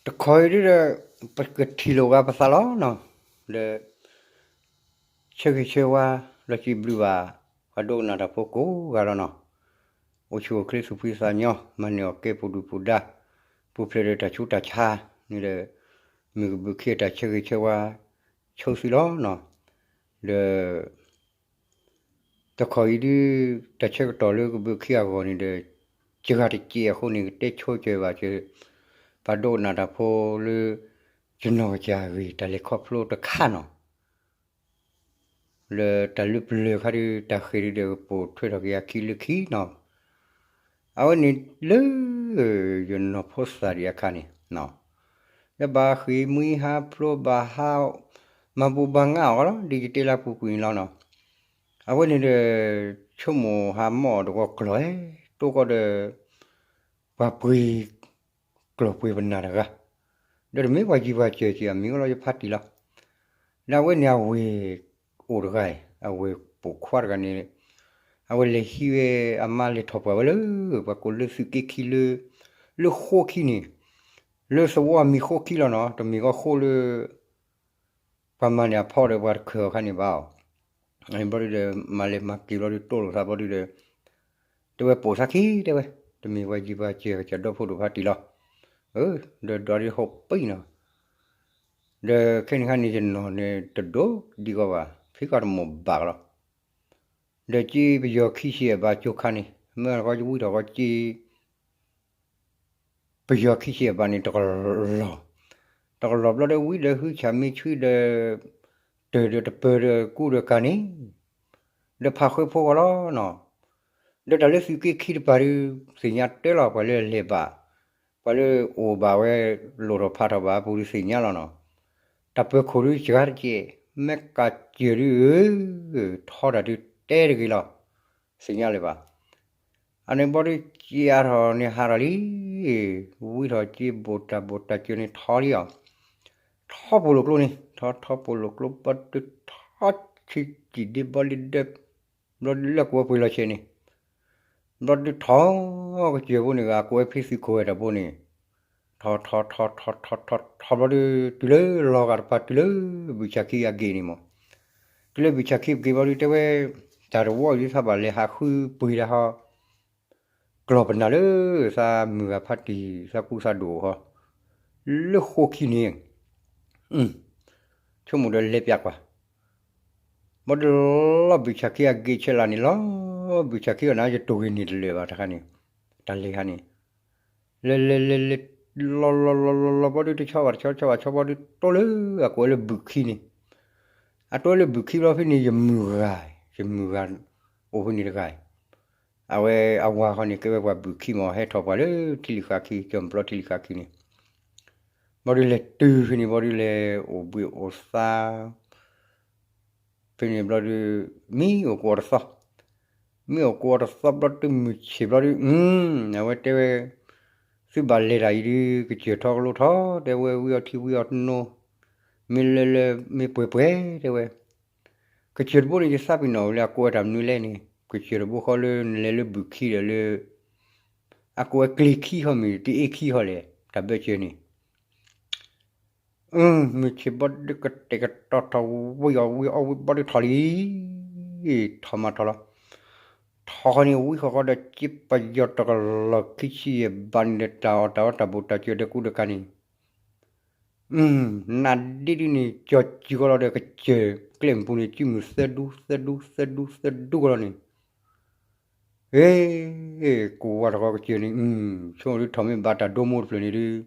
တခီအံၤဒ်ဒီး ပကထံၣ်လိာ်က့ၤပသးလီၤနီၤ, ဒီး ဆၢဂ့ၤဆၢဝါ လီၤစံးဘျုးဘၣ် ပှၤဒိကနၣ်တၢ်ဖိကိးဂၤလီၤနီၤ, အိၣ်ဆူၣ်အိၣ်ချ့သူၣ်ဖှံသးညီ မၤန့ၢ်အီၣ်ကဲပူၤဒုၣ်ပူၤဒါ ပူၤဖျဲးဒီးတၢ်ဆူးတၢ်ဆါန့ၣ်ဒီး မုၢ်ကဘုးခံအတၢ်ဆၢဂ့ၤဆၢဝါ ဆိသုလီၤနီၤ, ဒီး တခီအံၤဒ် တၢ်ဆၢကတီၢ်လၢကဘုးခံအဂီၢ်န့ၣ်ဒီး စှၤတစဲးအဃိန့ၣ် ကတဲဆိကၢၤဘၣ်စၢၤ ပှၤဒိကနၣ်တၢ်ဖိလၢ ယနီၢ်ကစၢ်အဂ့ၢ် တၢ်လဲၤခီဖျိတခါနီၤ, လၢတၢ်လၢပျၢၤခါဒ် တၢ်ဃ့ၢ်ဒ်ဒီးကပိာ်ထွဲထီၣ်က့ၤအခံလၢခံနီၤ, အဝဲန့ၣ်လၢ ယနီၢ်ဖိသၣ်ဒံးအခါန့ၣ် လၢဘၣ်ဃ့ၢ်မှံဟးဖျိးဘၣ်ဟး မၤဘူၣ်ဘၣ်ငါအီၤလီၤ ဒ်ယတဲလၢပူၤကွံာ်န့ၣ်လီၤနီၤ, အဝဲန့ၣ်ဒီး ဆိကမိၣ်ဟးမီၢ်အီၤတဝီကျီၢ် ဟဲတိၢ်ကီၢ်ဒီး ပှၤပှ့ၤ ကျီၢ်ပှ့ၤပနၢ်တဂၤ, ဒီးတမ့ၢ်ပှၤယံၤပှၤစၢၤက့ၤအမံၤအိၣ်လီၤ ယဖါတံၢ်လီၤ, ဒီးအဝဲန့ၣ်အဝဲၢ်အိၣ်တဂၤအံၤ အဝဲၢ်ပိာ်ခွါတဂၤန့ၣ် အဝဲလဲၤဟံးဝဲအမါလဲၤထီၣ်ပှၢ်ဝဲလၢ ပှၤကိးလၢသုးက့ခံလၢ လၢဃိခံန့ၣ်, လၢသဝီအမံၤဃိခံလီၤနီၤ, တမ့ၢ်ကီၢ်ဃိလၢ ပှၤမၤန့ၢ်အဖီဒီးပှၤတခၢၣ်အခါန့ၣ်ဘၣ်အီၤ, ဘျီဒုဒီး မၤလဲၤမၤက့ၤဘျီဒု တိၢ်လိာ်သးဘျီဒုဒီး တဲဝဲပိာ်သးခံတဲဝဲ, တမ့ၢ်ပှၤယံၤပှၤစၢၤကစၢ်ဒီဖိဒိၣ်ဖါတံၢ်လီၤ, ဒီးဒွးဒ်ဟိၣ်ပံနီၤ, ဒီးခဲန့ၣ်ခါန့ၣ် ယနီၢ်န့ၣ်တဒိးဒံကီးဘၣ် ဖံကီၢ်တမိၢ်ဘၣ်ကလီၤ, ဒီးက့ပယီၤခံဆံအဘးကၠိခါန့ၣ် မ့ၢ်အီၤတခီယဝံထီၣ်ဃီက့ ပယီၤခံဆံအဘးန့ၣ် တကလီၢ်, တကလီၢ်ဘျီဒီးဝံဒီးဟုဆၣ်မ့ၢ်ဆှံဒီး တၢၢ်ဒီးတပၢၢ်ဒီးကူဒီးကၤန့ၣ်, ဒီးဖးဃၢဖိဂီၢ်လီၤနီၤ, ဒီးတၢ်လၢသုးက့ခံတပၤဒု သ့ၣ်ညါတၢ်လီၤ ပှၤလၢအလဲၤဘၣ်, ပှၤလၢအိၣ်ဘၣ်ဝဲ လိၣ်ထီၣ်ဖးထီၣ်ဘၣ်အပူၤဒုသ့ၣ်ညါလီၤနီၤ, တၢ်ပၢၢ်ခိၣ်ဒုစှၤတက့ၢ်, မ့ၢ်ကးစၢၢ်ဒုဧၢ, ထီတၢ်ဒုတဲတဂ့ၤလီၤ, သ့ၣ်ညါလၢၤဘၣ် အန့ၣ်ဘျီဒုက့အါထီၣ်န့ၣ်ဟးထီၣ်လံ, ဝံထီၣ်က့ဘိၣ်တၢ်ဘိၣ်တၢ်စၢၤန့ၣ်ထီလံအီၤ, ထီပိာ်လိာ်ကျိန့ၣ် ထီထီပိာ်လိာ်ကျိ ဘျီဒုထီဆံးစံးဒ့ဘျီဒုဒီး ဘျီဒုလၢကိးဝဲပှ့ၤလီၤဆဲးန့ၣ်, ဘျီဒုထီကစၢၢ်ဖိန့ၣ်ဂၤ ကိးဝဲဖံသုးခိၣ်ဝဲတၢ်ဘိန့ၣ်, ထီထီထီထီထီထီထီဘျီဒု တုၤလၢလီၤဂာ်တပၤ တုၤလၢဘုၣ်ဆၣ်ခံအဂ့ၢ်န့ၣ်မး, တုၤလၢဘုၣ်ဆၣ်ခံအဂ့ၢ်ဘျီဒုတဲဝဲ, တၢ်တဝီအံၤဒုသးဘၣ်လဲၤဟးဃုပှ့ၤဒၣ်ဟီ ကျီၢ်ပနၢ်လၢ သးမုၢ်ဂၤဖါတံၢ်သးကူသးဒိၣ်ဟီ, လၢဃိခံန့ၣ်, ဆိကမိၣ်ဒီးလဲၤပၠးကွၢ်, ဘၣ်ဒီးလီၤဘုၣ်ဆၣ်ခံအဂ့ၢ်ဆဲးလၢ်န့ၣ်လီၤ, ဘုၣ်ဆၣ်ခံအီၤန့ၣ် ယတိၢ်ဂ့ၤန့ၢ်တလၢာ်ဘၣ်တခါန့ၣ်, တၢ်လဲၤခါန့ၣ်, လဲၤလဲၤလဲၤလဲၤ, လီၤလီၤလီၤလီၤလီၤလီၤဘျီဒုတဆီဘၣ်တဆီ ဆီဘၣ်ဆီဘျီဒုတိၢ်လၢအကိးဝဲလၢဘုၣ်ခံန့ၣ်, အတိၢ်လၢဘုၣ်ခံဘျီဖဲန့ၣ် ယမုၢ်ဂၤ, ယမုၢ်ဂၤ, အိၣ်ဖဲန့ၣ်တဂၤ အဝဲအဝၤဃီန့ၣ် ကဲဝဲပှၤဘုၣ်ခံမး ဟဲထီၣ်ပှၤလၢထံလံၤဃာ်ခံ ကၠီၣ်ပျီထံလံၤဃာ်ခံန့ၣ်, ဘျီဒုလဲၤတုၤဖဲန့ၣ် ဘျီဒုလဲၤအိၣ်ဘှံးအိၣ်သါ, ဖဲန့ၣ်ဘျီဒု, မ့ၢ်အိၣ်ကိးအီၤတသီ, မ့ၢ်အိၣ်ကိးအီၤတသီဘျီဒုမုၢ်ဆ့ၣ်ဘျီဒု, အဝဲတဲဝဲ, သုဘၣ်လဲၤတၢ်အံၤဒု ကစၢၢ်ထီကလိထီ တဲဝဲဝံအီထံဝံအီနိ, မ့ၢ်လၢလၢမ့ၢ်ပှဲၤပှဲၤတဲဝဲ ကစၢၢ်တဘိန့ၣ် ယသးပ့ၤနီၣ်ဝဲလၢအကိးဝဲတၢ်မနုၤလဲၣ်န့ၣ် ကစၢၢ်တဘိဃီလၢနလဲၤလၢဘုၣ်ခံဒီးလၢ အကိးဝဲကျ့ခံဃီမ့ၢ် တအ့ခံဃီလဲၣ် တၢ်ဘၢၣ်စၢၤန့ၣ် မုၢ်ဆ့ၣ်ဘီဒုကတဲာ်ကတီၤထီၣ်ဝံၤအီၤဝံၤအီဝံၤဘီဒုထီၣ်လံ ထီၣ်မးထီၣ်လီၤ. ထီၣ်ဃီန့ၣ် ဝံဃီဃီဒီးက့ပယီၤတကလီၢ်ခံဆံယဲၢ်ဘးန့ၣ်ဒီး တၢ်အီၣ်တၢ်အီတၢ်ဘူးတၢ်စၢၤဒီးကူဒီးကၤန့ၣ် နဒ့ဒုန့ၣ် ကၠီၤစူၤကီးလီၤဒီး ကစၢၢ်ကျဲမုၢ်ပူၤန့ၣ် စုမုၢ်သၢဒူ သၢဒူ သၢဒူ သၢဒူကီးလီၤန့ၣ် ကိးဝါထီၣ်ဃီကစၢၢ်န့ၣ် ဆိကမိၣ်ဒုးထီၣ်မ့ၢ်ဘၣ်တၢ်ဒိမိၢ်တဖျၢၣ်န့ၣ်ဒုး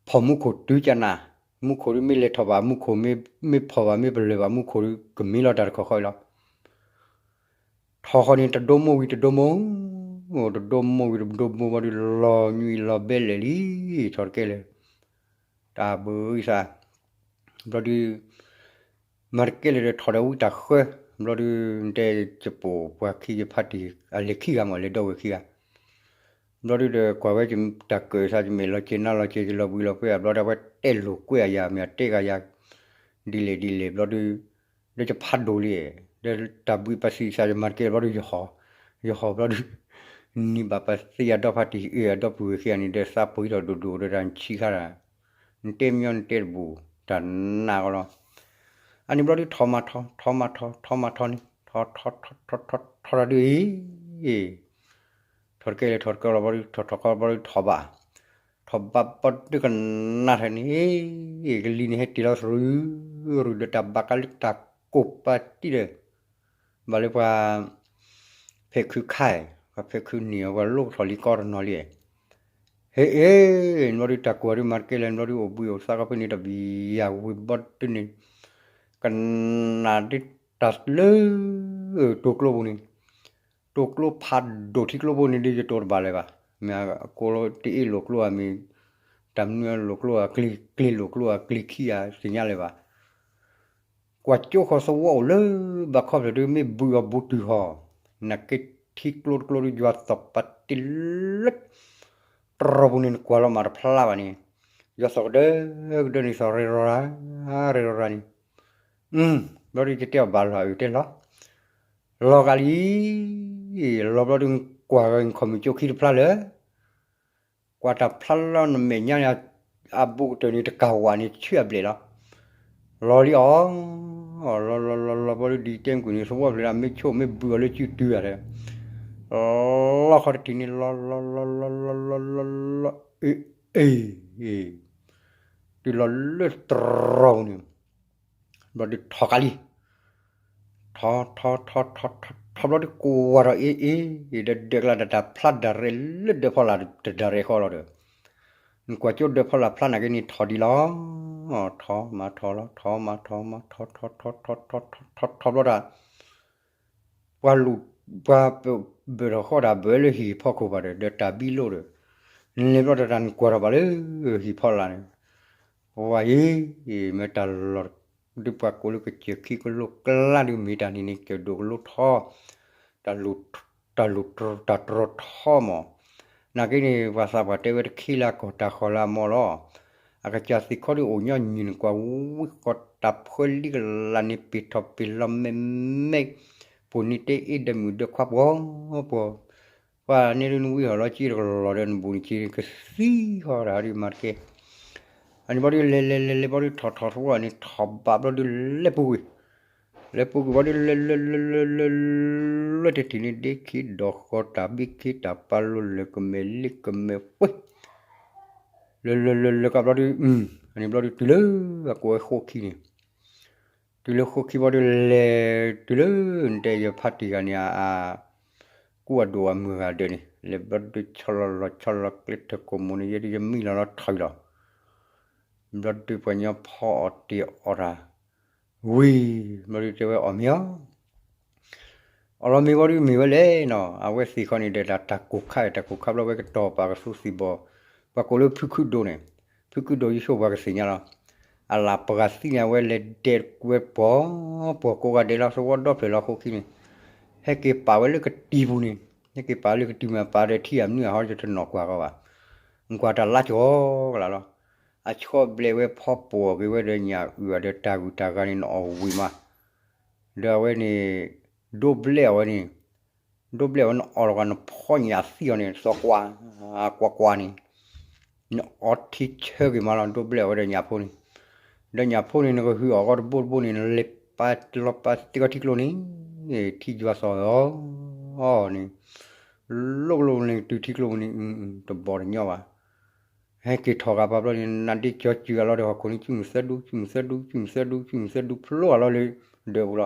ဖီၣ်မူခိၣ်တုၤကနၣ်, မူခိၣ်ဒုးမ့ၢ်လဲၤထီၣ်ဘၣ် မူခိၣ်မ့ၢ်ဖီၣ်ဘၣ် မ့ၢ်ပလၢၢ်ဘၣ် မူခိၣ်ဒုးကမ့ၢ်လီၤတၢ်တခီဃီအံၤလီၤ. ထီၣ်ဃီန့ၣ် တဒိမိၢ်ဝံၤတဒိမိၢ်, တဒိမိၢ်ဝံၤတဒိမိၢ်ဘၣ်ဒုး လီၤညွံးလီၤဘဲလဲာ်လံ, ထီၣ်တကဲလၢာ်, တၢ်ဘၣ်အံသး, ဘျီဒုး မၤတကဲလၢာ်ဒီးထီၣ်ဒီးဝံတၢ်ဃၢ, ဘျီဒုး တဲယပိာ်ပှၤခံယဖါတံၢ် အလဲၤခံဂၤမး လဲၤဒီဝဲၢ်ခံဂၤ, ဘျီဒုးဒီးကွၢ်ဝဲတၢ်ကၢၣ်သး ယမ့ၢ်လီၤစဲၤနါလီၤစဲၤ ယလီၤဘှံးလီၤဖှဲအဘျီဒီး အဝဲတဲလိာ်ကွဲအယၤ မ့ၢ်အတဲဂၤယၤ ဒ်လဲၣ်ဒ်လဲၣ်ဘျီဒုး, ဒီးယဖးဒိၣ်လံ, ဒီးတၢ်ဘှံးပသံၣ်သး ယမၤတကဲဘျီဒုး ယဟီၣ်, ယဟီၣ်ဘျီဒုး, နံၤဘၣ်ပသံအဒီဖးတံၢ်အ့ၣ်အဒီပုၢ်ဝဲၢ်ခံဂၤန့ၣ် ဒီးသးပှ့ၤထီၣ်ဒိၣ်ဒိၣ်ဒီးတၢ်ဆံးခါတၢ်, နတဲမညီနတဲတဘူၣ် တၢ်နးကီလီၤ. အန့ၣ်ဘျီဒုးထီၣ်မၤထီ ထီၣ်မၤထီ ထီၣ်မၤထီန့ၣ် ထီၣ်ထီၣ်ထီၣ်ထီၣ်ထီၣ်ထီၣ်တၢ်ဒုးအံၤ ထီၣ်တကဲလၢၤထီၣ်တကဲလီၤဘျီဒုး ထီၣ်ထီၣ်ကီဘျီဒုးထီၣ်ဘၣ်, ထီၣ်ဘၣ်ဘျီဒုးကနၣ်ထဲန့ၣ် ကလံၤန့ၣ်ဟဲတ့ၢ်လီၤသရူးရူးဒီးတၢ်ဘၣ်ကးလၢတၢ်ကိၢ်ပာ်တံၢ်ဒီး ဘၣ်လၢပှၤ ဖဲးခုခါ, ပှၤဖဲးခုန့ၣ် ပှၤလိၣ်ကထီၣ်လံကီတနီၤလံ. ဟဲအ့ၣ် ဘျီဒုးတၢ်ကွၢ်ဒုးမၤတကဲလၢၤ ဘျီဒုးအိၣ်ဘှံးအိၣ်သါကီၢ်ဖဲန့ၣ်တဘျီယၤဝံၤဘျီဒုးန့ၣ် ကနၣ်ဒ်တၢ်လၢ တိၤကျိပူၤန့ၣ် တိၤကျိဖးဒိၣ်ထံကျိဖိန့ၣ်ဒ်ယတိၤတဘၣ်လၢၤဘၣ်. မ့ၢ်အကိးလီၤတအ့ၣ်လိာ်ကျိဧါမ့ၢ် တၢ်မနုၤလိာ်ကျိဧါ ကျ့ၤလိာ်ကျိဧါ ကျ့ၤခံဧါ သ့ၣ်ညါလၢၤဘၣ်. ကွၢ်ကၠိဃီၤသဝီအိၣ်လၢဘၣ်ခီဖျိဒုးမ့ၢ်ဘုၣ်အီၤဘူးတုၤဟီၣ်, နာ်က့ထံကျိတကျိဒုးယွၤသီၣ်ပာ်တ့ၢ်လၢ တရီပူၤန့ၣ် နကွၢ်လီၤမးတဖျါဘၣ်န့ၣ်, ယွၤသီၣ်ကဒၢကဒၢန့ၣ်သီၣ်ရ့ရီၤရၤ ရ့ရီၤရၤန့ၣ်, ဘျီဒုးယတဲအီၤဘၣ်လီၤအုးတဲလီၤ, လီၤဂာ်လံ, လီၤဘျီဒုးကွၢ်ဂၤခီၣ်မုၢ်ကၠိခံတဖျါလၢ ကွၢ်တၢ်ဖျါလီၤနမဲာ်ညါန့ၣ် အဘူးကတၢၢ်န့ၣ်တကၢ်ဝဲန့ၣ်ဆၢအဘျဲၣ်လီၤ, လီၤလံအီၤ, လီၤလီၤလီၤလီၤဘျီဒုးဒ်တဲမုၢ်ကွံာ်န့ၣ် သဝီဖျၢၣ်ဒၣ်မ့ၢ်ဆိၣ်မ့ၢ်ဘုၣ်အီၤလၢစုတုၤဂၤဒီး လီၤခီတထံၣ်န့ၣ် လီၤလီၤလီၤလီၤလီၤလီၤလီၤလီၤလီၤ အ့ၣ် အ့ၣ် တုၤလီၤလၢတရီပူၤန့ၣ် ဘျီဒုးထီၣ်ကးလံ, ထီၣ်ထီၣ်ထီၣ်ထီၣ်ထီၣ်ထီၣ်ဘျီဒုးကွၢ်ထီၣ်အ့ၣ်အ့ၣ် ဒီးဒၢးကျါတၢ်တၢ်ဖျါဒၣ်ရဲၣ်လၢဒၢးဖီလာ်တဒၣ်ရဲၣ်ဃီလီၤဒီး နကွၢ်ကၠိဒၢးဖီလာ်ဖျါနာ်က့န့ၣ်ထီၣ်ဒံးလီၤ, ထီၣ်မၤထီၣ်လီၤ ထီၣ်မၤထီၣ်မၤထီၣ်ထီၣ်ထီၣ်ထီၣ်ထီၣ်ထီၣ်ထီၣ်ထီၣ်ထီၣ်ဘျီဒၣ် ပှၤလူၤ ပှၤဘၢၣ်ထီၣ်ဃီတၢ်ဘၢၣ်လၢဟံၣ်ဖီခိၣ်ဘၣ်ဒီး ဒီးတၢ်ဘံလိၣ်ဒီး နလဲၤဘျီတၢ်တၢ်နကွၢ်ထီၣ်ဘၣ်လၢဟံၣ်ဖီလာ်န့ၣ်, ပှၤအံၤ မ့ၢ်တၢ်လီၢ် ဒုးပှၤကိးလၢကစၢၢ်ခံကလိကျါဒုးမ့ၢ်တၢ်န့ၣ်န့ၣ် ကၠၢၣ်ဒိၣ်ကလိထီ တၢ်လူၤ တၢ်လူၤတၢ်တြီထီမး, နာ်က့န့ၣ် ပှၤသးပှၢ်တဲဝဲတခ့လၢအကီၢ်တၢ်ဃီၤလၢအမီလီၤ, အကစၢ်သ့ၣ်ခီဒုးအိၣ်ညီနုၢ်န့ၣ် ကွၢ်ဝံဃီတၢ်ဖၢလံကလးန့ၣ် ပ့ၤထီၣ်ပ့ၤလီၤမဲာ်မဲာ်, ပူၤန့ၣ်တဲအ့ၣ်ဒီးမုၣ်ဒီးခွါပှီၤပှီၤ, ပှၤန့ၣ်ဒုးနဝံဟီၣ်လီၤက့တကလီၤဒီးနဘူးန့ၣ်က့ကသံဃီတၢ်ဒုးမၤတကဲ အန့ၣ်ဘျီဒုးလဲၤလဲၤလဲၤလဲၤဘျီဒုးထီၣ်ထီၣ်ထီၣ်န့ၣ် ထီၣ်ဘးဘျီဒုးလဲၤပူၤကွံာ်, လဲၤပူၤကွံာ်ဘျီဒုးလဲၤလဲၤလဲၤလဲၤလဲၤလဲၤလဲၤတထံၣ်န့ၣ် ဒ့ခံဒီၣ်ဃီတၢ်ဘ့ခံတၢ်ပာ်လိၤလၢကမဲာ်လ့ကမဲာ်ပှဲၤ, လဲၤလဲၤလဲၤလဲၤကဘျီဒုး, အန့ၣ်ဘျီဒုးတုၤလၢအကိးဝဲဃိခံန့ၣ် တုၤလၢဃိခံဘျီဒုးလဲၤ တုၤလၢနတဲယဖါတံၢ်ဂၤန့ၣ် အ ကူအဒိၣ်အမုၢ်ဂၤဒၢးန့ၣ် လဲၤဘျီဒုးဆီလီၤလီၤဆီလီၤကျဲထၢၣ်ကိာ်မိၢ်န့ၣ် ယဲဒုးယမံလီၤလီၤထီၣ်လီၤ, ဘျီဒုးပှၤညီဖီအီၣ်တ့ၢ်အီၣ်တၢ် ဝံၤ ဘျီဒုးတဲဝဲအီၣ်မ့ၤအီၤ အီၣ်လီၤမ့ၤဘျီဒုးမ့ၢ်ဝဲလဲၣ်နီၤ အဝဲသ့ၣ်ခီန့ၣ်ဒီးတၢ်ကိၢ်ခါတၢ်ကိၢ်ခါဘျီဝဲကတီၤပာ်ကသူသံၣ်ဘီၣ်, ပှၤကိးလၢဖုခုဒိၣ်န့ၣ်, ဖုခုဒိၣ်ယဆိပှၤကသ့ၣ်ညါလီၤ, အလၣ်ပှၤသံန့ၣ် အဝဲလဲၤဒဲးဝဲပှီၤ, ပှီၤကိးဂၤဒဲးလီၤ သဝီဒီဖျၢၣ်လီၤဃိခံန့ၣ်, ဟဲက့ၤပာ်ဝဲလၢကတံၤပူၤန့ၣ်, ဟဲက့ၤပာ်လၢကတံၤမ့ၢ်ပာ်ဒီးထံၣ်အမနုၤအဟီယတနီၣ်ကွၢ်ကီဘၣ်, နကွၢ်တၢ်လါကီကလးလီၤ, အဆီဘျဲးဝဲဖီပိာ်က့ၤဝဲဒီးညၣ်အုၣ်အီၤဒီးတၢ်ဂုၤတၢ်ဂၤန့ၣ်နအီၣ်ဝံၤမး ဒီးအဝဲန့ၣ် ဒိဘျဲၣ်အဝဲန့ၣ်, ဒိဘျဲၣ်အဝဲနအီၣ်လီၤကနဖီညၣ်သံအီၤန့ၣ် သီကွၢ်, ကွၢ်ကွၢ်န့ၣ်, နအီထံဆၢက့ၤမးလီၤ ဒိဘျဲၣ်အဝဲဒီးညၣ်ဖိန့ၣ်, ဒီးညၣ်ဖိန့ၣ် နကဟုအီၣ်ကီတဘိတဘိန့ၣ် နလဲၤပာ်လီၤပာ်သ့ကီထံကျိန့ၣ်, ထံယွၤသီၣ်အီၤန့ၣ်, လိကလိန့ၣ်တုၤထံကျိန့ၣ်, တဘီၣ်တညီဘၣ် ဟဲက့ၤထီၣ်ဂၤပာ်ဘျီန့ၣ် နဒ့ကၠီစုၤအလီၤဒီးဟီၣ်ခိၣ်န့ၣ် စုမုၢ်သၢဒူ စုမုၢ်သၢဒူ စုမုၢ်သၢဒူ စုမုၢ်သၢဒူ ဖျိအလီၤလၢဒၢးပူၤလီၤ.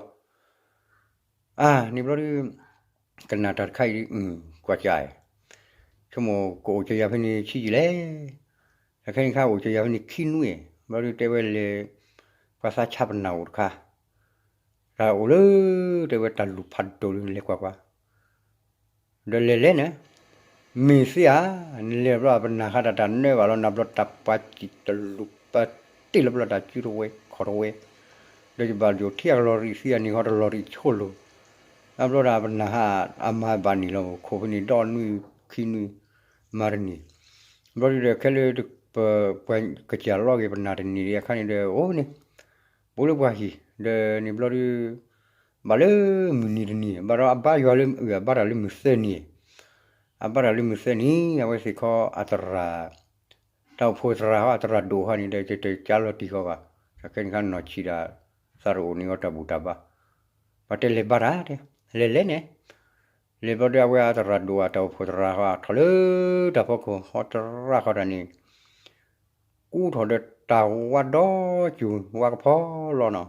အါန့ၣ်ဘျီဒုး ကနၣ်တၢ်တခါအံၤ ကွၢ်ကၢ်, ဆိကမိၣ်ကအိၣ်ကၠီယၤဖဲန့ၣ်ဆံးယံာ်လဲၣ်, တခဲန့ၣ်ခါအိၣ်ကၠီယၤဖဲန့ၣ်ခံနွံ, ဘျီဒုးတဲဝဲလဲၤ ပှၤသးဆါပနၢ်အိၣ်တခါ, တၢ်အိၣ်လၢ တဲဝဲတၢ်လူၤဖးဒိၣ်လၢလဲၤကွၢ်ကွၢ် ဒီးလဲၤလဲၤန့ၣ်, မ့ၢ်သ့ဧါ, နလဲၤဘျီပနၢ်ဃါတၢ်တၢ်နၢဘၣ်လီၤ နဘျီတၢ်ပာ်စံၣ်တလူၤပာ်တ့ၢ်လီၤဘျီတၢ်စုတဝဲခီၣ်တဝဲ, ဒီးယဘၣ်ဒိၣ်ထံအကလီၤရံၣ်သံအနံၤဃီတလီၤရံၣ်ဆိလိၤ, အဘျီတၢ်ပနၢ်ဟါ အမၤဘၣ်န့ၣ်လီၤ ခိၣ်ဖဲန့ၣ်ဒီနွံခံနွံ မၤတန့ၢ်, ဘျီဒုးဒီးခဲလၢ ပှၤကစၢ်လီၤက့ၤပနၢ်တန့ၢ်အခါန့ၣ်ဒီး အိၣ်န့ၣ် ဘူးလၢပှၤဟံၣ် ဒီးန့ၣ်ဘျီဒုး ဘၣ်လၢမုၢ်နံၤတနံၤ ဘၣ်ဒီးအဘါယွၤလၢအဘါတၢ်လၢမုၢ်သၢနံၤ, အဘၣ်တၢ်လၢမုၢ်သၢနံၤ အဝဲသ့ၣ်ခီအသရၣ်, တၢ်အိၣ်ဖှိၣ်သရၣ်ဟီ အသရၣ်ဒိၣ်ဟီန့ၣ်ဒီး တကၢလီၤတံၢ်ဃီဘၣ်, တၢ်ခဲန့ၣ်ခါနီၢ်ဆံးဒၣ် သးတအိၣ်န့ၣ်အီၤတၢ်ဘူၣ်တၢ်ဘါ, ပှၤတဲလဲၤဘါတၢ်တဲ, လဲၤလဲၤန့ၣ်, လဲၤဘျီဒီးအဝဲအသရၣ်ဒိၣ်အတၢ်အိၣ်ဖှိၣ်သရၣ်ဟီ ထီၣ်လၢတၢ်ဖီခိၣ် ဟီတရၣ်ဃီတၢ်န့ၣ် ကူထီၣ်ဒီးတၢ်ဝါဒီကၠူၤ ဝါကဖီလီၤနီၤ,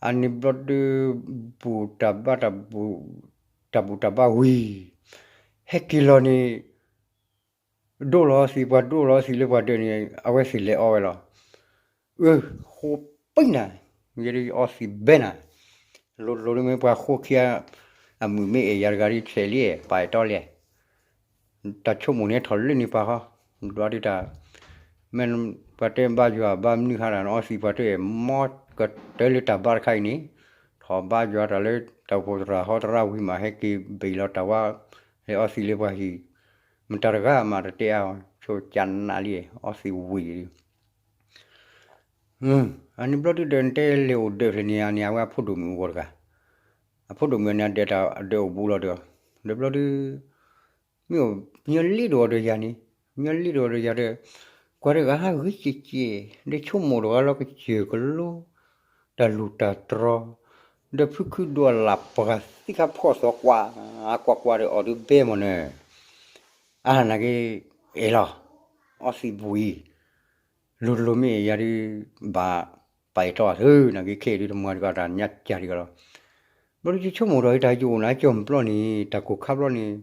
အန့ၣ်ဘျီဒီး ဘူၣ်တၢ်ဘါတၢ်ဘူၣ်, တၢ်ဘူၣ်တၢ်ဘါဝံၤ, ဟဲက့ၤလီၤန့ၣ် ဒိၣ်လီၤသံး ပှၤဒိၣ်လီၤသံးလၢပှၤဒၢးန့ၣ် အဝဲသ့ၣ်လဲၤအီဝဲလီၤ, အၢ ဃိပံနၤ, ယဲဒၣ်အီသံးဘဲနၤ, လိၤလိၤဒ်မ့ၢ်ပှၤဃိခံ အမုၣ်မ့ၢ်အဲၣ်ယၤတဂၤဒ်ဆဲးလံ ပာ်အဲၣ်တီလဲၣ် တၢ်ဆိကမိၣ်န့ၣ်ထီၣ်လၢန့ၣ်ပှၤဃီ, ဘျီဒုးတၢ်, မ့ၢ်ပှၤတဲဘါယွၤဘါမနုၤဟါတၢ် နအီသံးပှၤတအဲၣ်မီကတၢၢ်လၢတၢ်ဘါတခါအံၤန့ၣ်, ထီၣ်ဘါယွၤတၢ်လၢတၢ်အိၣ်ဖှိၣ်သရၣ်ဟီသရၣ်ဝံၤမး ဟဲက့ၤဘ့ၣ်လီၤတၢ်ဝါ, လဲၤအီသံးလၢပှၤဟံၣ်, မတၤတဂၤမးတတဲအါ, ဆိကနးလံ အီသံးဝံၤဒုး အန့ၣ်ဘျီဒုးဒီး နတဲလဲၤအိၣ်ဒၢးဖျၢၣ်န့ၣ် အန့ၣ်အဝဲအဖိဒိၣ်မုၣ်အိၣ်ဂီၢ်တဂၤ, အဖိဒိၣ်မုၣ်န့ၣ် အဒဲးတၢ်အဒၢးအိၣ်ဘူးလီၤဒီး, ဒီးဘျီဒုး, မ့ၢ်အိၣ်ညီလ့ဒိၣ်အီၤဒီးယၤန့ၣ်, ညီလ့ဒိၣ်အီၤဒီးယၤဒီး, ကွၢ်တဂၤဟးဂ့ၤက့ၤက့ၤ, ဒီးဆိကမိၣ်တဂၤလီၤကစၢၢ်ကလိ, တၢ်လူၢ်တၢ်တြီၤ, ဒီးဖုခုဒိၣ်အလၢ်ပှၤသံခါဖှီၣ်သီကွၢ်, ကွၢ်ကွၢ်ဒီးအီၤဒုးဘဲမ့ၢ်န့ၣ်, အါနက့, အဲၣ်လီၤ, အီသံးဘှံး လိၤလိၤမ့ၢ်ယၤဒုး, ဘၣ်ပာ်အဲၣ်တီအီၤသု, နက့ခဲအံၤဒုးတမၤတကီတၢ်ညါကၢ်ဒံးကီလီၤ. ဘျီဒုးယဆိကမိၣ်ဒီး တၢ်ယအိၣ်နၤကၠီၣ်ဘျီန့ၣ် တၢ်ကိၢ်ခါဘျီန့ၣ်,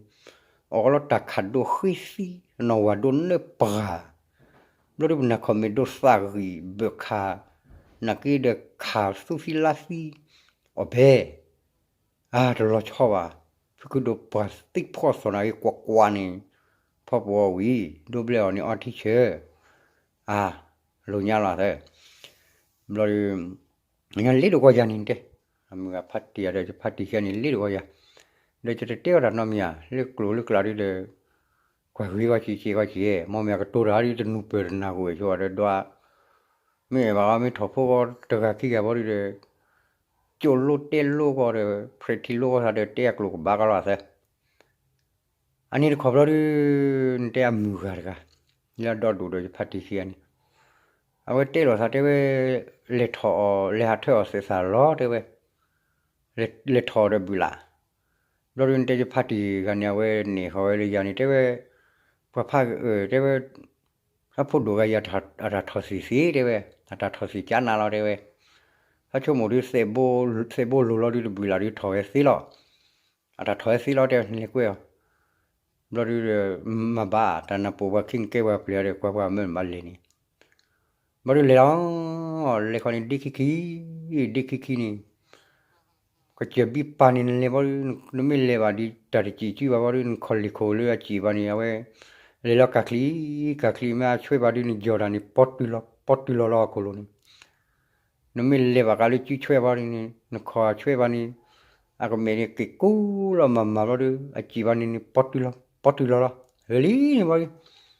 အီၣ်ကလီတၢ်ခးဒိၣ်ဃ့သံ, နီၢ်ဝၤဒိၣ်နၢပှၤ, ဘျီဒုးပနၢ်ခီၣ်မ့ၢ်ဒိသၣ်ဂံၢ်ဘၢၣ်ခါ, နက့ဒီးခးသူသံလါသံ, အီၣ်ဘဲ အါတလီၤဆီဘၣ်, ဖုခုဒိၣ်ပှၤသံဖှီၣ်သီနၤက့ၤကွၢ်ကွၢ်န့ၣ်, ဖီပဝီဝံၤ ဒိဘျဲၣ်အီၤန့ၣ်အီထံဆၢ, အါ, လိာ်ညါလီၤသၢ, ဘျီဒုး, ညီလ့ဒိၣ်ကီယၤန့ၣ်တဲ, အမုၢ်ဂၤဖးတံၢ်ယၤဒီးယဖးတံၢ်ခံဂၤန့ၣ်လ့ဒိၣ်ကီယၤ, ဒီးယတတဲအီၤတၢ်နီတမံၤဧါ, လၢကျိၤလၢကျးဒုးဒီး, ကွၢ်ဂ့ၤကီက့ၤက့ၤကီက့ၤ, မ်မ့ၢ်အကတိၤတၢ်ဒုးတနူၤပၢၢ်တနၢ်ဟူဝဲဆိဒီးဒွး, မ့ၢ်ဘၣ်အီၤမ့ၢ်ထီၣ်ဖိကီတဂၤခံဂၤဘီဒုးဒီး, ကၠိၣ်လိတဲလိကီးဒီး ဖြဲးထံလိကီသးဒီးတဲအကျိၤကဘၣ်ကီလီၤသၢ အန့ၣ်တခီဘျီဒုး, နတဲအမုၢ်ဂၤတဂၤ, လၢအဒီဒိၣ်ဒီးယဖါတံၢ်ခံဂၤန့ၣ်, အဝဲတဲလိာ်သးတဲဝဲ, လဲၤထီၣ်အီၤ လဲၤဟးထၢအီၤသဲးသးလီၤတဲဝဲ, လဲၤထီၣ်အီၤဒီးဘုၣ်လၢ်, ဘျီဒုးနတဲယဖါတံၢ်ဂၤန့ၣ် အဝဲန့ၣ်ဃီဝဲလၢယၤန့ၣ်တဲဝဲ, ပှၤဖးအၢတဲဝဲ, အဖိဒိၣ်ဂၤယၤအတၢ်ထီၣ်သ့ၣ်သ့ၣ်တဲဝဲ, အတၢ်ထီၣ်သ့ၣ်ကၠါနးလီၤတဲဝဲ, ဖးဆိကမိၣ်ဒုး, သဲးဘိလိၤလီၤဒုးတဘုၣ်လၢ်ဒုးထီၣ်ဝဲသ့လီၤ, အတၢ်ထီၣ်ဝဲသ့လီၤတဲဝဲ နလဲၤကွဲအီၤ, ဘျီဒုး, မၤဘၣ်တၢ်နၢ်ပၢၢ်ပှၤခံနကဲပှၤပျဲၢ်ဒီးကွၢ်ပှၤမၢနဘၣ်လဲၤန့ၣ်, ဘျီဒုးလဲၤလီၤ, လဲၤခီန့ၣ်ဒ့ခံခံ, ဒ့ခံခံန့ၣ် ကစၢၢ်ဘံပာ်န့ၣ်နလဲၤဘီဒုး, နမ့ၢ်လဲၤဘၣ်ဒ်တၢ်တစံၣ်စုဘၣ်ဘီဒုး နခီၣ်လ့ၢ်ခိၣ်လၢအစံၣ်ဘၣ်န့ၣ် အဝဲ, လဲၤလီၤကၢ်ချံ, ကၢ်ချံမ့ၢ်အဆွဲဘၣ်ဒုးနယီၢ်တၢ်န့ၣ် ပီတုၤလီၤ, ပီတုၤလီၤလီၤအခိၣ်လိၤန့ၣ်, နမ့ၢ်လဲၤဘၣ်ဃးလၢစုဆွဲဘီဒုးန့ၣ် နခီၣ်ဆွဲဘၣ်န့ၣ်, အကမဲာ်န့ၣ်က့ၤကူလီၤမၤမၤဘီဒုး အစံၣ်ဘၣ်န့ၣ်န့ၣ် ပီတုၤလီၤ, ပီတုၤလီၤလီၤ, ဂ့ၤလံန့ၣ်ဘီဒုး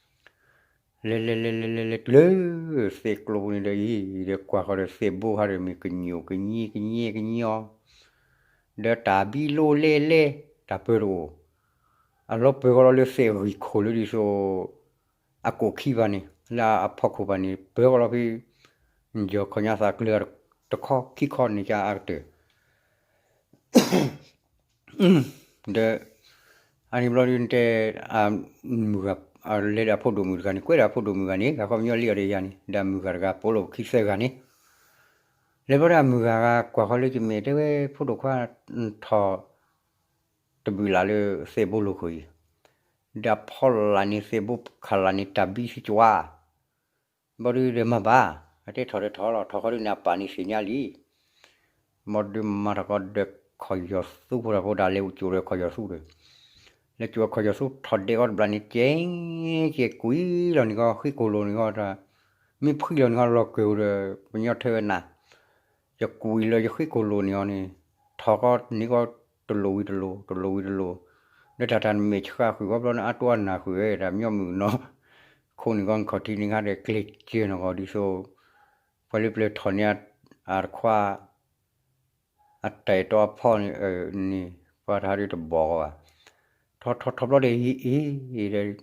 လဲၤလဲၤလဲၤလဲၤလဲၤလဲၤတုၤလၢ, သဲးကျိပူၤန့ၣ်ဒီးအံၤ, ဒီးကွၢ်ဃီဒီးသဲးဘိဟါဒီး မ့ၢ်ကညိၣ်ကညံကညံကညံအီၤ, ဒီးတၢ်ဘံလိလဲလဲ, တၢ်ပၢတအိၣ်, အလီၤပၢဃီလီၤလၢသဲးဂံၢ်ခိၣ်လၢဒ်သိး, အကိၣ်ခံဘၣ်န့ၣ် လၢအဖီခိၣ်ဘၣ်န့ၣ် ပၢဃီလီၤဖဲ, ယီၤခီၣ်ညါသးကျၢၤ, တခီခံခီန့ၣ်ကအကတၢၢ် ဒီး, အန့ၣ်ဘျီဒုးနတဲ, မုၢ်ဂၤ, လဲၤဒီးအဖိဒိၣ်မုၣ်တဂၤန့ၣ် ကွဲးဒီးအဖိဒိၣ်မုၣ်ဂၤန့ၣ် ဂၤခီပညီလံအီၤဒီးယၤန့ၣ် ဒီးအမုၢ်ဂၤတဂၤ ပိာ်လိာ်ခံသၢဂၤန့ၣ်, လဲၤဘျီဒီးအမုၢ်ဂၤဂၤ ကွၢ်ဃီလၢကမဲာ်တဲဝဲ ဖိဒိၣ်ခွါ, ထီၣ်, တဘုၣ်လၢ်လၢသဲးဘိလိၤခိၣ်အံၤ, ဒီးအဖီလာ်န့ၣ် သဲးဘိခးလာ်န့ၣ် တၢ်ဘံဆံကွၢ် ဘီဒုးဒီးမၤဘၣ်, အတဲထီၣ်ဒီးထီၣ်လီၤ ထီၣ်ဃီဒုးန့ၣ် အပၢ်န့ၣ်သ့ၣ်ညါလံ, ဘီဒုးမၤထီၣ်ဃီဒီးခီၣ်ယီၤသူဖိတၢ်ဖိဒၣ်လဲၤအိၣ်ကၠိဒီးခီၣ်ယီၤသူဒီး, လဲၤကၠိခီၣ်ယီၤသူထီၣ်ဒဲးဃီတဘျီန့ၣ် ကဲ, ကဲကွံာ်လီၤန့ၣ်ဃီ ဃ့ကိၣ်လိာ်န့ၣ်ဃီ, မ့ၢ်ဖှံလီၤန့ၣ်ဃီလီၤကၢၢ်ဒီး, ပညီထၢဝဲနၤ, ယကွံာ်လၢယဃ့ကိၣ်လိာ်န့ၣ်ဃီန့ၣ်, ထီၣ်ဃီန့ၣ်ဃီ, တလိာ်ဝံၤတလိာ် တလိာ်ဝံၤတလိာ်, ဒီးတၢ်တၢ်နမဲာ်ဆှးဃုာ်ဃီဘျီန့ၣ် အတိၢ်အနၢ်ဃုာ်ဝဲ တၢ်မညီမုၣ်နီၤ, ခိၣ်န့ၣ်ဃီနခီၣ်ထံးန့ၣ်ခါဒီး ကျဲးစၢၤနီၢ်ဂီၤဒ်သိး, ပှၤလၢပျၢၤထီၣ်န့ၣ်, အတခွါ, အတၢ်အဲၣ်တီအဖီန့ၣ်, န့ၣ်, ပှၤတဟါဒုးတဘီၣ်ဃီဘၣ်, ထီထီထီဘျီဒီး အ့ၣ်အ့ၣ်ဒီး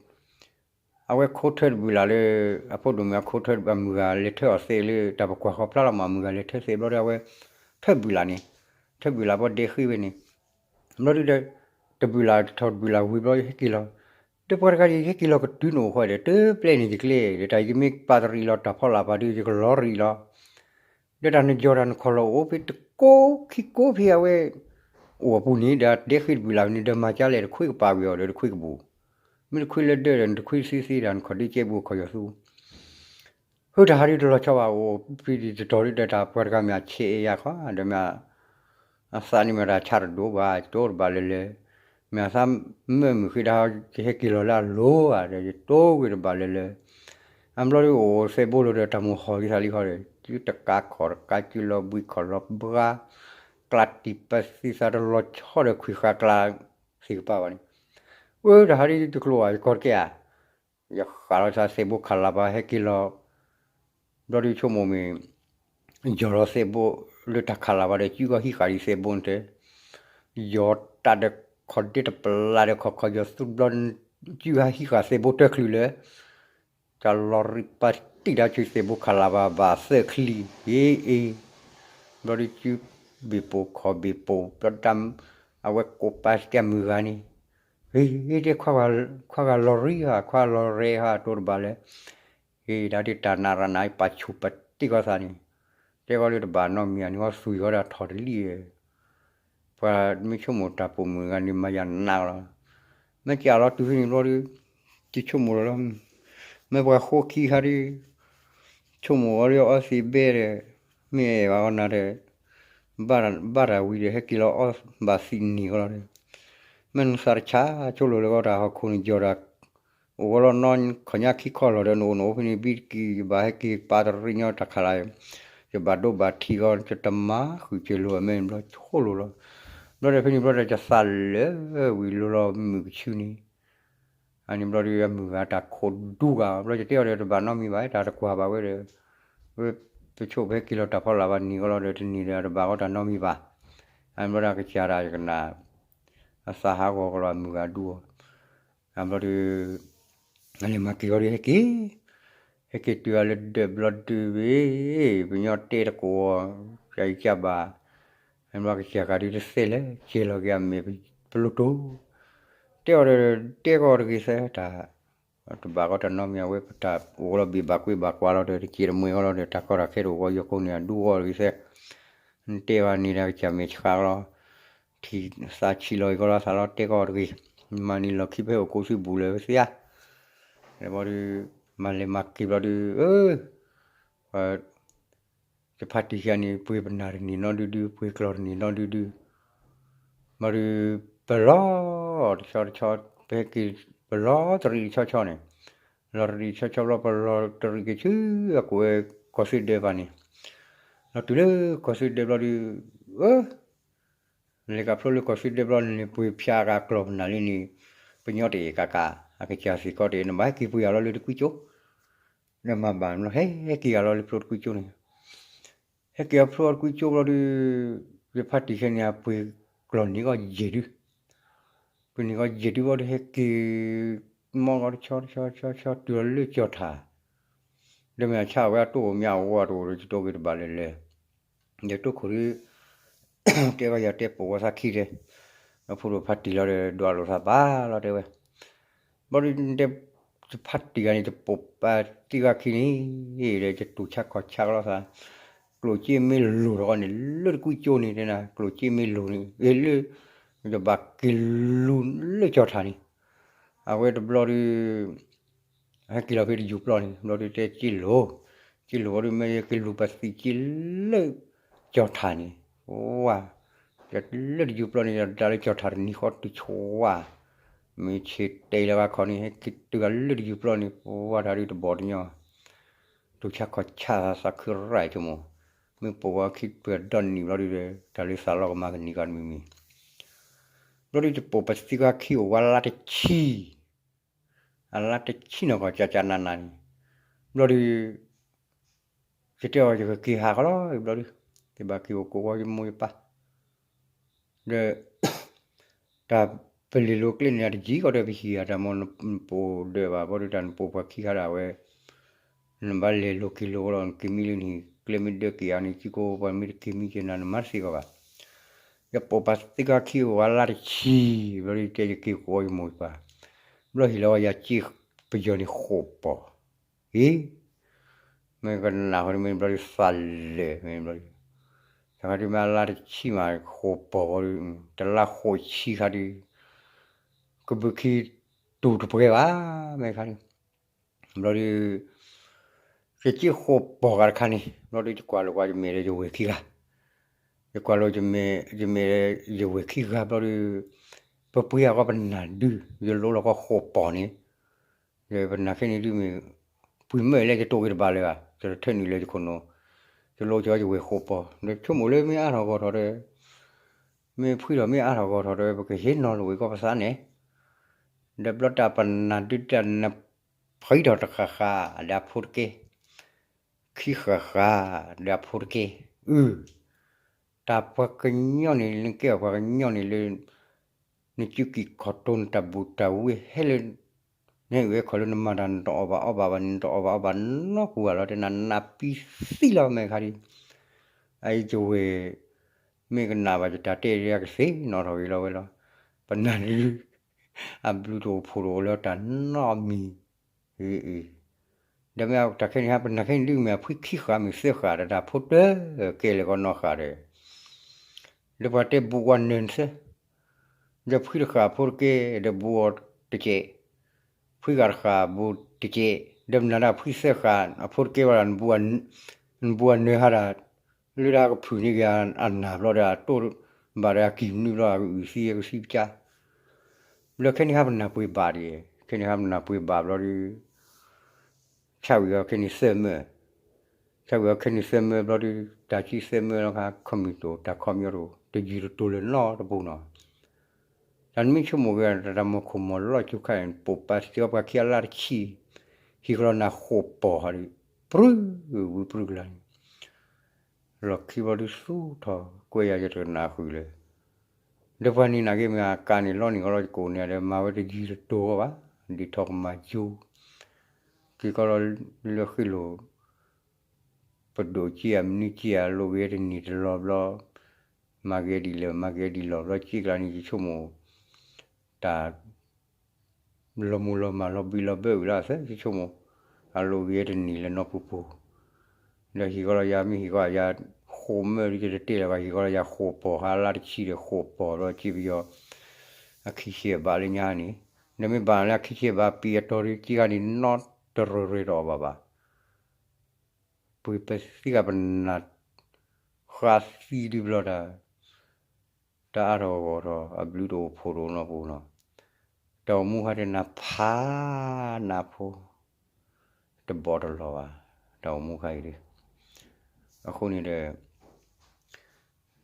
အဝဲခိထၢတဘုလၢ်လၢ အဖိဒိၣ်မုၣ်အခိထၢတဘုလၢ် အမုၢ်ဂၤလဲၤထၢအီၤသဲးလၢ တၢ်ပကွၢ်ဃီဖျါလီၤမး အမုၢ်ဂၤလဲၤထၢသဲးဘျီဒီး အဝဲထၢဘုလၢ်န့ၣ် ထၢဘုလၢ်ဘျီဒဲဃ့ဝဲန့ၣ် ဘျီဒုဒီး တဘုလၢ်ထီၣ်တဘုလၢ်ဝံၤဘျီဟဲက့ၤလီၤ ဒီးပှၤတဂၤဒီး ယဟဲက့ၤလီၤကတုၤနအိၣ်ဃီဒီး တပျဲန့ၣ်ယကျဲဒီး တၢ်ယမ့ၢ်ပာ်တရံးလီၤတၢ်ဖီလာ်ဘၣ်ဒီး ယကလီၤရံးလီၤ ဒီးတၢ်နယီၤတၢ်နခီၣ်လီၤအိၣ်ဖဲတကိးခံကိးဖဲအဝဲ အိၣ်အပူၤန့ၣ် ဒီးဒဲဃ့တဘုလၢ်န့ၣ် ဒီးမၤကလဲၣ် တခွ့ကပာ်ဝံၤအီၤဒီးတခွ့ကပူၤ မ့ၢ်တခွ့လၢဒၢဒီး နတခွ့သ့သ့ဒီး နခီၣ်ဒ့ကဲပူၤခီၣ်ယီၤသူ ဟၢတၢ်ဟးဒုတလီၤဆီဘၣ် အိၣ်ဖဲဒ်တတီၤဒုဒီး တၢ်ပှၤတဂၤမ့ၢ်အဆဲးအယၤခီ ဒီးမ့ၢ် အသးန့ၣ်မ့ၢ်တၢ်ဆါတဒိၣ်ဘၣ် ယတိတဘၣ်လၢၤလၢၤ မ့ၢ်အသးမုာ်မုာ်ဃ့ဒီး ယဟဲက့ၤလီၤလၢအလိၤဧါ ဒီးယတိဝဲတဘၣ်လၢၤလၢၤ အဘျီဒုအိၣ်သဲးဘိလိၤဒီး တၢ်မိၣ်ဟီၣ်က့ၤသးလံဃီဒီး စုတကးခီၣ်တကး စုလီၤဘှံးခီၣ်လီၤဘှါ ကျးတံၢ်ပသံသးတလီၤဆီဒီး ခွံၣ်ဃာ်ကျး သ့ၣ်ကပၤဘၣ်န့ၣ် အၢ တၢ်ဟးဒုတကျိၤဧါ ယကီၢ်တကဲဧါ ယဃၣ်လီၤသးသဲးဘိခးလၢ်ဘၣ် ဟဲက့ၤလီၤ ဘျီဒုဆိကမိၣ်မ့ၢ် ယီၤလီၤသဲးဘိလၢတၢ်ခးလၢ်ဘၣ်ဒီး စုကဟံးဃာ်ဒံးသဲးဘိန့ၣ်တဲ ယီၤတၢ်ဒီးခီၣ်ဒ့တပလၢ်ဒီး ခီၣ်ခီၣ်ယီၤသူဘျီ စုကဟံးဃာ်သဲးဘိတၢချုးလၢ တၢ်လီၤရံးပာ်တံာ်တၢ်ဆူသဲးဘိခးလၢ်ဘၣ် ဘၣ်သၢချံ အ့ၣ်အ့ၣ် ဘျီဒုစုဘ့ၣ်ပိာ်ခီၣ်ဘ့ၣ်ပိာ် ဘျီဒု အဝဲကိးပာ်တံာ်မုၢ်ဂၤန့ၣ် ဟ့ၣ်တဲ ခွါဂၤလီၤရံးဧါ ခွါလီၤရဲးဧါ တိတဘၣ်လၢၤ ဟ့ၣ်ဒၣ်ဒ်တၢ်နးရနး ပာ်ဆူၣ်ပာ်တံာ်ဃီသးန့ၣ် တဲဃီလၢတဘၣ်နီတမံၤဧါန့ၣ် ဃီသွံၣ်ဃီဒီးထီၣ်တလံၣ် ပှၤမ့ၢ်ဆိကမိၣ်တၢ်ပိာ်မုၣ်တဂၤန့ၣ် မၤယၤနးလီၤ မ့ၢ်ကးလီၤတုၤဖဲန့ၣ်ဘျီဒု တဆိကမိၣ်လီၤလီၤ မ့ၢ်ပှၤဃိခံခါဒု ဆိကမိၣ်အီၤလၢအီသံးဘဲဒီး မ့ၢ်အဲၣ်ဘၣ်အီၤနၤဒီး ဘၣ်တၢ်ဝံၤဒီး ဟဲက့ၤလီၤအီဘၣ်သံးနံၤဃီလီၤဒီး မ့ၢ်နသးတဆါဆိလိာ်လၢကီတၢ်ဟီၣ်ခိၣ်န့ၣ် ယီၤတၢ် အိၣ်ဝဲလီၤနီၢ်ခီၣ်ညါခံခီလီၤဒီး နအိၣ်နအိၣ်ဖဲန့ၣ် ဘံတကံၢ် ယဘၣ်ဟဲက့ၤပာ်တရံးညီတၢ်ခးလၢ် ယဘၣ်ဒိဘၣ်ထံးဃီ ယတမၤဃုာ်က့ၤလိာ်အမဲာ်န့ၣ်ဘျီဆိလိာ်လီၤ ဘျီဒီးဖဲန့ၣ်ဘျီဒီး ယသးလၢာ်ဝံၤလိၤလီၤမုၢ်ကဆူန့ၣ် အန့ၣ်ဘျီဒီး အမုၢ်ဂၤတၢ်ခိးဒူဂၤ ဘျီယတဲအီၤဒီး တဘၣ်နီတမံၤဘၣ် တၢ်တကွၢ်ဘၣ်ဝဲဒီး ဝဲပဆိပဟဲက့ၤလီၤတၢ်ဖီလာ်ဘၣ်နံၤဃီလီၤဒီး တနံၤဒီးတဘၣ်ဃီတၢ်နီတမံၤဘၣ် အန့ၣ်ဘျီဒီး ကစၢ်တၢ်ယကနၣ် အသးဟးဂီၤကလီၤအမုၢ်ဂၤဒူအီၤ အဘျီဒီး အလဲၤမၤက့ၤဃီဒီးဟဲက့ၤ ဟဲက့ၤတုၤအလၢဒၢးဘျီဒုးဝဲ ပညီတဲတကိးအီၤ ကယကဘၣ် အဘျီကစၢ်ဂၤဒုးတသ့လဲၣ် ကဲလီၤက့ၤအမဲာ်ပလိၣ်တိၤ တဲအီၤဒီး တဲကီးတဂ့ၤသၢတၢ် တဘၣ်ဃီတၢ်နီတမံၤ အဝဲပတၢ်အိၣ်လီၤဘ့ၣ်ဘၣ်ကွ့ဘၣ်ကွၢ်လီၤဒီး တက့ၢ်တမှဲၤဃီလီၤဒီး တၢ်ကီတၢ်ခဲတအိၣ်ဃီ ယီၤကိန့ၣ် အဒူအီၣ်တဂ့ၤသၢ နတဲဘၣ်န့ၣ်ဒီး ကစၢ်မဲာ်ဆှးလီၤ ထံၣ်သးဆံးလီၤအံၤကီလီၤသးလီၤ တဲကီးတဂ့ၤ မၤန့ၢ်လီၢ်ခံဖဲအိၣ်ကိးသုဘူးလၢသ့ဧါ ဘျီဒုး မၤလဲၤမၤက့ၤဘျီဒုး ယဖါတံၢ်ခံဂၤန့ၣ် ပှ့ၤပနၢ်တနံၤနီဒုဒု ပှ့ၤကျီၢ်တနံၤနီဒုဒု ဘျီဒုး ပလီၤတဆီတဆီ ပဟဲက့ၤ ပလီၤတရံးတဆီဆီန့ၣ် လီၤတရံးတဆီဆီဘျီ ပလီၤတရံးက့ၤဆူအကိးဝဲကီၢ်စ့ဒၢပၤန့ၣ် လီၤတုၤလၢကီၢ်စ့ဒၢဘျီဒုး အၢ လဲၤကဖျိလၢကီၢ်စ့ဒၢဘျီန့ၣ် ပှ့ၤဖၠးကကျီၢ်ပနၢ်လံန့ၣ် ပညီတအဲၣ်ကးကး အကစၢ်စ့ၢ်ကီးတအဲၣ် နဘၣ်ဟဲက့ၤပှ့ၤအီၤလီၤလၢတကွံကၠိ ဒီးမၤဘၣ်ဘျီ ဟဲက့ၤဂၤလီၤလၢဖျိတကွံကၠိန့ၣ် ဟဲက့ၤအဖျိတကွံကၠိဘျီဒုး ယဖါတံၢ်ခဲန့ၣ် အပှ့ၤကျီၢ်န့ၢ်ကီၢ်ယဲၢ်ဒု ပှ့ၤန့ၢ်ကီၢ်ယဲၢ်ဒုဘျီဒုး ဟဲက့ၤ မီၢ်ကီၢ်တဆီတဆီဆီဆီ တုၤလီၤလၢကၠီၣ်ထၣ် ဒီးမ့ၢ်အဆၣ်ဝဲအတိၢ်အိၣ်မ့ၢ်အဝဲတအိၣ်ဒီး ယတိၢ်က့ၤတဘၣ်လၢၤလၢၤ ယတိၢ်ခိၣ်ဒု တဲဘၣ်ယၤတဲပိာ်ဝဲသးခံတဲ အဖိဒိၣ်ဖါတံၢ်လီၤဒီး ဒွးလိာ်သးဘၣ်လီၤတဲဝဲ ဘျီဒုးတဲ ယဖါတံၢ်ဂၤန့ၣ် ယပိာ်ပသံဂၤခံန့ၣ် ဒီးယတူၢ်ဆါခီၣ်ဆါကလီၤသး ကျိၣ်စ့မ့ၢ်လိၤထီၣ်ဃီန့ၣ် လၢတကွံကၠိန့ၣ်တဲနၤ ကျိၣ်စ့မ့ၢ်လိၤန့ၣ် လၢ ယဘၣ်က့ၤလူၤလၢကၠီၣ်ထၣ်န့ၣ် အဝဲတဘျီဒုး ဟဲက့ၤလီၤဖဲတယူၤပျီန့ၣ် ဘျီဒုးတဲက့လိၤ က့လိၤဘျီဒုး မ့ၢ်ယက့ၤလူၤပသံက့လၢကၠီၣ်ထၣ်န့ၣ် ဝါ လၢတယူၤပျီန့ၣ် ယဒၣ်လၢကၠီၣ်ထၣ်တနံၤဃီတုၤဆိဝါ မ့ၢ်ဆ့တဲလၢဂၤခီန့ၣ် ဟဲက့ၤတုၤဂၤလၢတယူၤပျီန့ၣ် ဝါတၢ်ဒုးတဘီၣ်တညီ တူၢ်ဆါခီၣ်ဆါသးခုရၢ်ဆိကမိၣ် မ့ၢ်ပိာ်ဝဲခံပှဲၤဒီနံၣ်ဘျီဒုး တၢ်လၢသးလီကမၤကန့ၢ်ကီးတမံၤမံၤ ဘျီဒုးယပိာ်ပသံဂၤခံအိၣ်ဝဲလါတဆံ အလါတဆံနီၢ်ကီၢ်ကၠၢ်ကၠၢ်နးနးန့ၣ် ဘျီဒုး ယတဲအီၤယကက့ၤဟးဃီလီၤ ဘျီဒုး ယဘၣ်က့ၤအိၣ်ကိးဝဲယမိၢ်ယပၢ် ဒီး တၢ်ပ ပလဲၤလိၤကျဲန့ၣ် တယံၤကီးဒီးပဟံၣ်ဧါ တၢ်မ့ၢ်နပိာ်ဒၢးဘၣ် ဘျီဒီးတၢ်နပိာ်ပှၤခံခါဒၣ်ဝဲ နဘၣ်လဲၤလိၤက့ၤလိၤလီၤ နက့ၤမံလၢနဟံၣ် ကျဲမ့ၢ်ဒၢးက့ၤဧါန့ၣ် ကံကိပှၤမ့ၢ်တက့ၤမံက့ၤနၤ နမၤတသ့ကီးဘၣ်. ယပိာ်ပှၤသ့ကီးခံဂၤလါတဆံ ဘျီဒီးတဲယက့ၤဃီယမိၢ်ယပၢ် ဘျီဟ့ၣ်လီၤဝဲယစ့ပယီၤန့ၣ်ဃိာ်ပီၤ အ့ မ့ၢ်ကနၣ်ဃီဒ်မ့ၢ်ဘျီဒုးသးလၢာ်မ့ၢ်ဘျီဒုး တခါဒုးမ့ၢ်အလါတဆံမး ဃိာ်ပီၤဘျီဒုး တလါဃိာ်ဆံခါဒုး ကဘုးခံတူၢ်တပှဲၤဘၣ် မ့ၢ်ခါဒုး ဘျီဒုး ယစ့ဃိာ်ပီၤဂၤတခါန့ၣ် ဘျီဒုး ယကွၢ်လိာ်ကွၢ် ယမဲာ်ဒီးယဝဲၢ်ခံဂၤ ယကွၢ်လိာ် ယမဲာ်ဒီးယဝဲၢ်ခံဂၤဘျီဒုး ပပှ့ၤအဂီၢ်ပနၢ်ဒုး ယလိလီၤကီၢ်ဃိာ်ပီၤန့ၣ် ယပနၢ်ခဲန့ၣ်ဒုးမ့ၢ် ပှ့ၤမၢလဲၣ် ယတိၢ်က့ၤတဘၣ်လၢၤဘၣ် ယတထၢနုာ်လၢယခိၣ်နူာ် ယလိကီၢ်ယဝဲၢ်ဃိာ်ပီၤ ဒီးဆိကမိၣ်လၢမ့ၢ်အါထီၣ်ဂီၢ်ထီၣ်ဒီး မ့ၢ်ဖှံထီၣ်မ့ၢ်အါထီၣ်ဂီၢ်ထီၣ်ဒီး ပကဟ့ၣ်နီၤလိာ်ဝဲကီၢ်ပသးန့ၣ် ဒီးဘျီတၢ်ပနၢ်ဒုးတၢ်နဖှံထီၣ်တဃၣ်ဃၣ် ဒီးအဖိတက့ၢ် ခံဃၣ်ဃၣ် ဒီးအဖိတက့ၢ် အု တၢ်ပှၤကညီန့ၣ် နကဲအီၤပှၤကညီန့ၣ်လၢ နစုကံၢ်ခီၣ်တိ နတၢ်ဘူၣ်တၢ်ဝ့ဟဲလၢ နဟဲအုၣ်ဝဲခီၣ်လၢနမၤတၢ်နတအီၣ်ဘၣ်အီဘၣ်ဘၣ်န့ၣ် နတအီၣ်ဘၣ်အီဘၣ်နီတပူၤဘၣ်လီၤ တဲနၤနးပံသံလီၤ မ့ၢ်ခါဒုး အအံၤယဝဲၢ် မ့ၢ်ကနၣ်ဘၣ်ယတၢ်တဲဒုး ကသ့ၣ်နီၣ်ထီၣ်က့ၤလီၤဝဲလီၤ ပနၢ်ဒုး အဘျုးတအိၣ်ဖှိၣ်တအိၣ်လၢတၢ်နီတမံၤ အံၤ ဒီးမ့ၢ်တၢ်ခဲန့ၣ်ဟါ ပနၢ်ခဲန့ၣ်ဒုးမ့ၢ်အဖှံခံဃၣ်မ့ၢ်သၢဃၣ် ဒီးတၢ်ဖိတကဲလၢာ်ကီနီၢ်ဃၣ်ဒီး ဒီးပှၤတဲဘူးဝဲနၢၤနသၢ ဒီးဖှံတဃၣ်အဖိတက့ၢ် ဒီးဘူးအီၤတကဲး ဖှံဂၤတဃၣ်ဘူးတကဲး ဒီးမနုၤဒၣ်ဖှံသၢဃၣ်အဖိတကဲးဝဲဒၣ် နဘူးအနၢၤဟါဒၣ် လၢတၢ်ကဖုၣ်န့ၢ်က့ၤအနၢ်ဘျီဒီး အတိၢ်ဘၣ်ဒီးအကံၢ်မနုၤဘျီ အကအုၣ်သံအကသံပကါ ဘျီခဲန့ၣ်ဟါပနၢ်ပှ့ၤဘၣ်ဒံး ခဲန့ၣ်ဟါပနၢ်ပှ့ၤဘၣ်ဘျီဒီး ဆၣ်ဝံၤအီၤခဲန့ၣ်သၢမၢ ဆၣ်ဝံၤအီၤခဲန့ၣ်သၢမၢဘျီဒီး တၢ်ဆံသၢမၢလီၤခါ ခီမံၤတိၢ် တၢ်ခီမံၤအီၤတိၢ် တယံၤတတိၤလၢနီတပူၤနီၤ တၢ်နမ့ၢ်ဆိကမိၣ်က့ၤ တၢ်တၢ်မီၤခိၣ်မီၤလီၢ်ကၠိခါန့ၣ် ပိာ်ပာ်စ့အီၤပှၤခံအလါတဆံ ဟံၣ်ကလီနၤဃိာ်ပီၤဟီဒီး ပြုၢ် ဝံပြုၢ်ကလါန့ၣ် လီၢ်ခံဘျီဒုးသူၣ်ထီၣ်ကွဲးယၤယတကနၣ်ဃုာ်လၢ ဒီးပှၤန့ၣ်နာ်က့မ့ၢ်အကးန့ၣ်လီန့ၣ်ကီးလီၤ ယကိးန့ၢ်ဒီးမၤဝဲတယံၤတတိၤဘၣ် ဒ်ထီၣ်ကမၤယိ က့ၤကီးလီၤလၢဃ့လိာ် ပဒိၣ်က့ၤဧါ မနုၤက့ၤဧါ လိာ်က့ၤတနံၤတလီၢ်ဘျီ မၤက့ၤဒ်လဲၣ် မၤက့ၤဒ်လီၢ်ဘျီ က့ၤကျါန့ၣ် ယဆိကမိၣ် တၢ် လီၤမူလီၤမၢ်လီၤဘံလီၤဘၢဝံၤလီၤ သၢယဆိကမိၣ် အလိာ်က့ၤတနံၤလၢနီၢ်ပူၤပူၤ ဒီးဟံၣ်ကီးလီၤယၤ မ့ၢ်ဟံၣ်ကီးယၤ ဃိာ်မၢဒ်ယတတဲလၢၤဘၣ် ဟံၣ်ကီးလီၤယၤဃိာ်ပီၤ ဟါလါတဆံဒီးဃိာ်ပီၤဘျီ က့ၤပယီၤ အခံဆံအဘၣ်လၢညါန့ၣ် ဒီးမ့ၢ်ဘၣ်လၢအခံဆံအဘၣ် ပံၤအတီၤဒီးက့ၤဂၤန့ၣ် နီတရၢၢ်ရၢၢ်တအီၣ်ဘၣ်ဘၣ် ပှ့ၤပသံဂၤပနၢ် ဃါသံဒုးဘျီတၢ် တၢ်အါထီၣ်ဂီၢ်ထီၣ် အဘျုးတအိၣ်ဖှိၣ်တအိၣ်နီတပူၤနီၤ တၢ်အိၣ်မူခါတနၢ်ဖးနးဖိ တဘီၣ်တလီၢ်ဘၣ် တၢ်အိၣ်မူခါအံၤဒုး အဃိန့ၣ်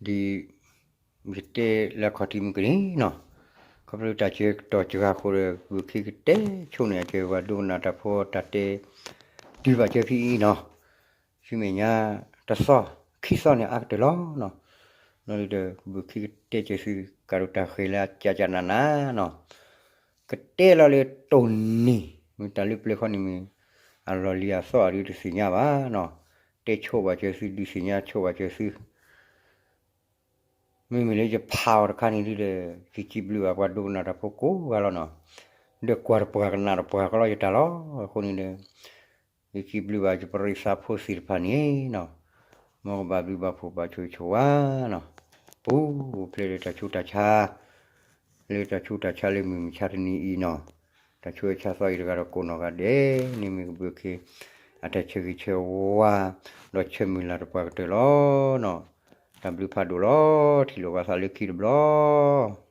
ဒီး ဒ် ယတဲလၢခီၣ်ထံးမုၢ်ကနံၤနီၤ ခီဖျိတၢ်ဆၢကတီၢ်စှၤအဃိဒီး ဘုခ့ကတဲဆိန့ၣ် အကဲပှၤဒိကနၣ်တၢ်ဖိတၢ်တဲ တုၤဘၣ်စၢၤဖဲအံၤနီၤ ဆူမဲာ်ညါ တသီ ခံသီန့ၣ်အါကတၢၢ်လီၤနီၤ လီၤဒီး ဘုခ့ကတဲစၢၤသု ကးဒိၣ်တၢ်ဃဲၤလၢအကၠးကၠးနးနးနီၤ ကတဲလီၤလၢတိၢ်နီၣ် မ့ၢ်တၢ်လၢပျၢၤခီန့ၣ်မ့ၢ် အလီၢ်လံၤအသီၣ်အဒုးတသ့ၣ်ညါဘၣ်နီၤ တဲဆိဘၣ်စၢၤသု ဒုးသ့ၣ်ညါဆိဘၣ်စၢၤသု မ့မ့ၢ်လၢယဖးအီၤတခါန့ၣ်ဒုးဒီး ယစံးဘျုးဘၣ်ပှၤဒိကနၣ်တၢ်ဖိကိးဂၤလီၤနီၤ ဒီးကွၢ်တပှၢ်ကနၣ်တပှၢ်ကလီယတၢ်လီၤ အဃိန့ၣ်ဒီး ယစံးဘျုးဘၣ်ယပရိသတ်ဖိသ့ၣ်တဖၣ်န့ၣ်နီၤ မ်ကဘၣ်ဘျုးဘၣ်ဖှိၣ်ဘၣ်ဆိၣ်ဂ့ၤဆိၣ်ဝါနီၤ ပူၤဖျဲးဒီးတၢ်ဆူးတၢ်ဆါ လၢတၢ်ဆူးတၢ်ဆါလၢမုၢ်မဆါတနံၤအံၤနီၤ တၢ်ဆူးတၢ်ဆါသီအံၤတဂၤဒီးကိးနီၢ်ဂၤဒဲး န့ၣ်မ့ၢ်ကဘုခ့ အတၢ်ဆၢဂ့ၤဆၢဝါ ဒီးဆၢမုၢ်လၢ်တပှၢ်ကတၢၢ်လီၤနီၤ တၢ်ဘျုးဖးဒိၣ်လီၤ ထံၣ်လိာ်က့ၤသးလၢခံတဘျီ